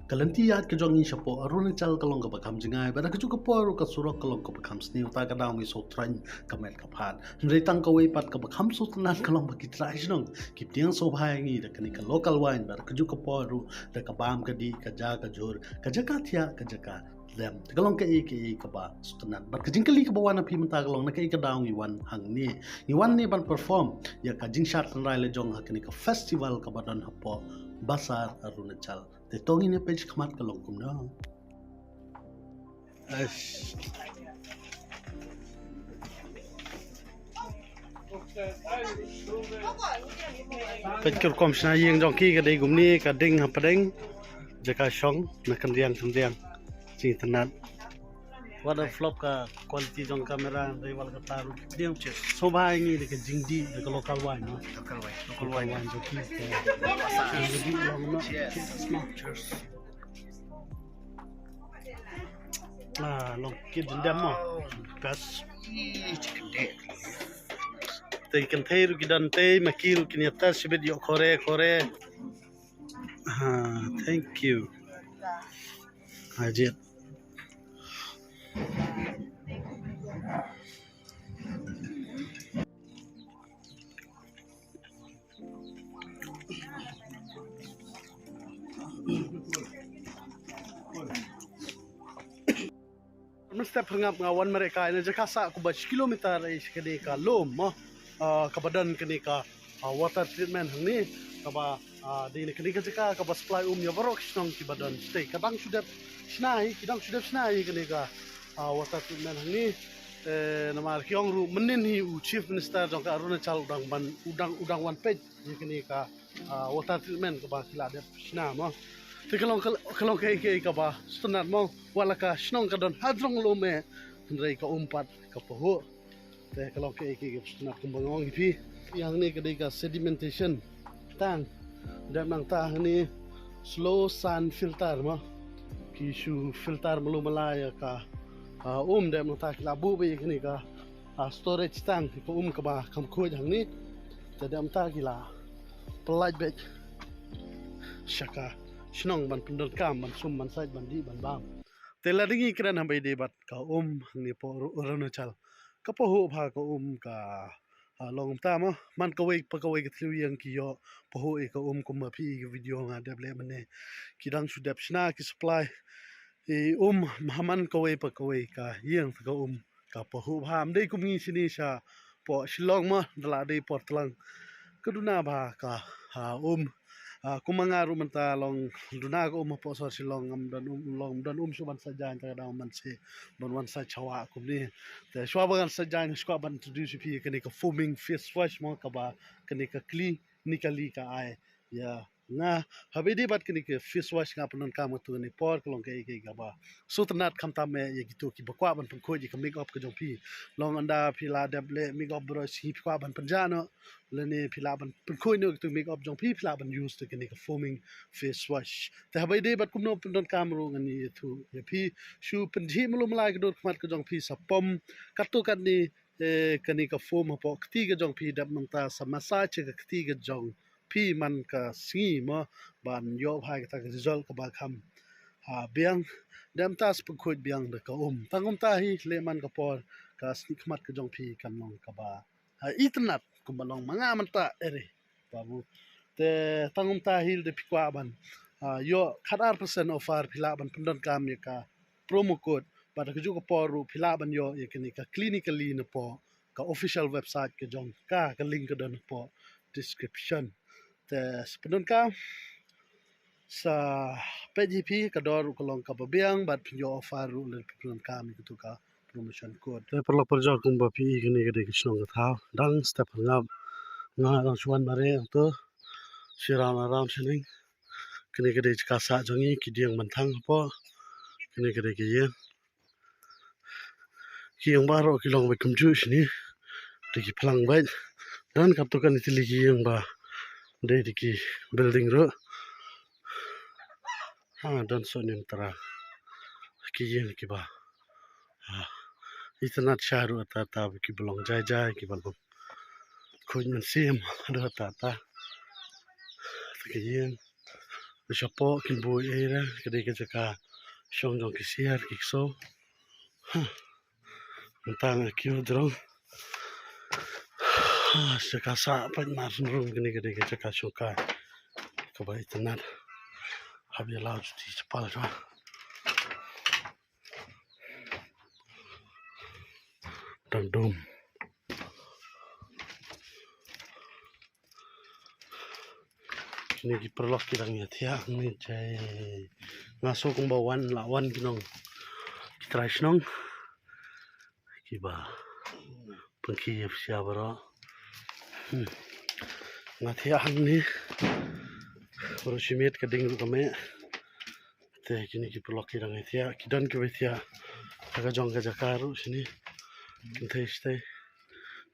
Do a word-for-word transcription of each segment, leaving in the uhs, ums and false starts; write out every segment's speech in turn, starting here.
Ka lynti ïaid ka jong ngi shapoh Arunachal ka long kaba kham jngai, bad ha kajuh ka por ruh ka surok ka long kaba kham sniew, ta ka daw ngi sngewthrang ka met ka phad. Hynrei tang kawei pat kaba kham sngewtynnat ka long ba ki trai shnong ki pdiang sngewbha ïa ngi da kane ka local wine, bad ha kajuh ka por ruh da ka bam ka dih, ka ja ka jhur, ka jaka thiah, ka jaka lem. Te ka long kaei kaei kaba sngewtynnat. Bad ka jingkylli kaba wan ha phi mynta ka long na kaei ka daw ngi wan hangne. Ngi wan ne ban perform ïa ka jingshad tynrai la jong ha kane ka festival kaba don hapoh Basar Arunachal. Te to ngin ïa peit shakhmat ka long kumno. Eish. Peit ka rukom shna ïing jong ki, ka dei kumne, ka ding hapdeng, jaka shong na khyndiang khyndiang. Jingtynnat. Wat la flop ka quality jong camera, dei wat la ka taru ki pdiang. Cheers. Sngewbha ïa ngi da ka jingdih da ka local wine, no? Local wine. Local wine jong ki. Cheers. Cheers. Cheers. Ah, long ki dindam mo. Best. Te kynthei ruh ki don te, ma ki ruh kin ïa test shibit ïoh khore khore. Ah, thank you. Ajit. Mynstep hangap nga wan mareh kai na jaka sah kumba shi kilometer eh sha kane ka lum mo. Ah, kaba don kane ka, ah, water treatment hangne, kaba, ah, dei na kane ka jaka kaba supply um ïa baroh ki shnong kiba don. Te ka dang shu dep shna hi, ki dang shu dep shna hi kane ka, ah, water treatment hangne. Eh, namar ki ong ruh mynnin hi u Chief Minister jong ka Arunachal u dang ban, u dang, u dang wan peit ïa kane ka, ah, water treatment kaba ki la dep shna mo. Te ka long, ka long kaei kaei kaba sngewtynnat mo. Wat la ka shnong ka don ha jrong lum eh, hynrei ka um pat ka pahuh. Te ka long kaei kaei kaba sngewtynnat kumba nga ong ïa phi. Ïa hangne ka dei ka sedimentation tank. Dep nangta hangne slow sand filter mo. Ki shu filter malu mala ïa ka, ah, um, dep nangta ki la buh beit ïa kane ka, ah, storage tank, ka um kaba kham khuid hangne. Te dep nangta ki la pyllait beit sha ka shnong ban pyndonkam, ban sum, ban sait, ban dih, ban bam. Te lada ngi kren haba ïadei bad ka um hangne hapoh Ru-, Arunachal, ka pahuh bha ka um, ka, ah, long kumta mo. Man kawei pa kawei ka thliew ïing ki ïoh pahuh ïa ka um kumba phi ïohi ïa ka video nga dep leh mynne. Ki dang shu dep shna, ki supply ïa um ha man kawei pa kawei ka ïing, ka um ka pahuh bha. Ym dei kum ngi shini shapoh Shillong mo, da la dei por tlang ka duna bha ka, ah, um. Ah, kumba nga ruh mynta long duna ka um hapoh sor Shillong, ngam don um, long don um shuh ban sait jaiñ, ta ka daw man shu ban wan sait shawa kumne. Te shuwa ba ngan sait jaiñ, shuwa ban introduce ïa phi kane ka foaming face wash mo, kaba kane ka Clinically ka ai ïa nga. Haba ïadei bad kane ka face wash nga pyndonkam katto katne por, ka long kaei kaei kaba sngewtynnat, khamtam eh ïa kito kiba kwah ban pynkhuid ïa ka make up ka jong phi. Long ynda phi la dep leh make up baroh shi sngi, phi kwah ban pynjah noh lane phi lah ban pynkhuid noh kito make up jong phi, phi lah ban use da kane ka foaming face wash. Te haba ïadei bad kumno pyndonkam ruh ngan ïathuh ïa phi. Shu pynjhieh malu mala ïa ka dur khmat ka jong phi, sa pom katto katne, eh, kane ka foam hapoh kti ka jong phi, dep nangta sa massage ïa ka kti ka jong phi man ka sngi mo, ban ïoh bha ïa kata ka result kaba kham, ah, biang. Dep nangta sa pynkhuid biang da ka um. Tang kumta hi, leh man ka por, ka snieh khmat ka jong phi kan long kaba, ah, itynnat kumba long ma nga mynta, ere babu. Te tang kumta hi, lada phi kwah ban, ah, ïoh khatar percent offer, phi lah ban pyndonkam ïa ka promo code. Bad ha kajuh ka por ruh phi lah ban ïoh ïa kane ka Clinically napoh ka official website ka jong ka, ka link ka don hapoh description. Te sa pyndonkam, sa peit hi phi, ka dor ruh ka long kaba biang, bad phin ïoh offer ruh lada phi pyndonkam ïa katu ka promotion code. Te paralok parajor, kumba phi i, kane ka dei ka shnong ka thaw, dang step hangap. Nga dang shu wan mareh hangto, shi round around shaneng. Kane ka dei jaka sah jong ngi, ki dieng ban thang hapoh. Kane ka dei ka ïing. Ki ïing baroh ki long beit kumjuh shini. Dei ki phlang beit. Don katto katne tylli ki ïing ba dei da ki building ruh. Ha, don shuh nim tara ki ïing kiba, ha, itynnat sha ruh, ta ta kiba long jai jai, kiba long khuid mynsiem ruh, ta ta. Ta ki ïing. Shapoh kin buh ei ra, ka dei ka jaka shong jong ki siar ki kso. Ha. Mynta nga kiew jrong. Ha, jaka sah pat mar shnong kane ka dei ka jaka shong kai. Kaba itynnad. Hap ïa law juti chapal chwa. Dang dum. Kine ki paralok ki dang ïathiah hangne jai. Nga sngew kumba wan la wan ki nong ki trai shnong kiba pynkhie ïa phi sia baroh. Hmm. Nga thiah hangne baroh shi miet ka ding ruh ka meh. Te kine ki paralok ki dang ïathiah, ki don kiba ïathiah ha ka jong ka jaka ruh shane. Kynthei shatei,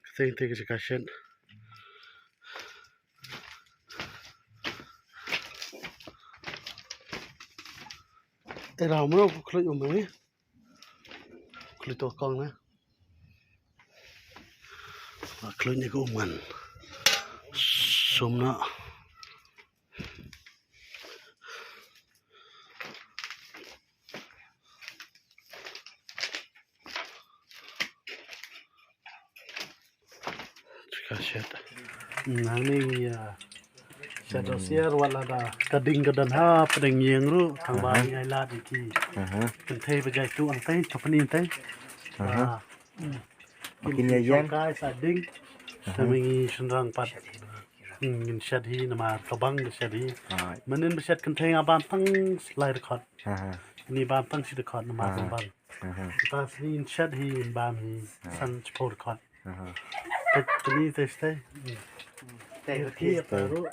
kynthei te ka jaka shet. Era mano khluit um ne. Khluit to kong ne. Khluit ne ko um ngan. Sum na. Ka shet. Nang ni ya. Shet doh siar wat lada ka ding ka don ha pdeng ïing ruh tang ba ngi ai lad ïa ki. Kynthei ba jai tu ang tei, chopani tei. Ba, hmm. Kin ïa ïeng. Shong kai sa ding. Te ma ngi shynrang pat. Hmm, ngin shet hi namar ka bang ka shet hi. Mynnin ba shet kynthei nga bam tang lai dkhot. Ni bam tang shi dkhot namar ka bang. Ta sni in shet hi in bam hi san chipor khot. Te tni te ste. Te hi te ru.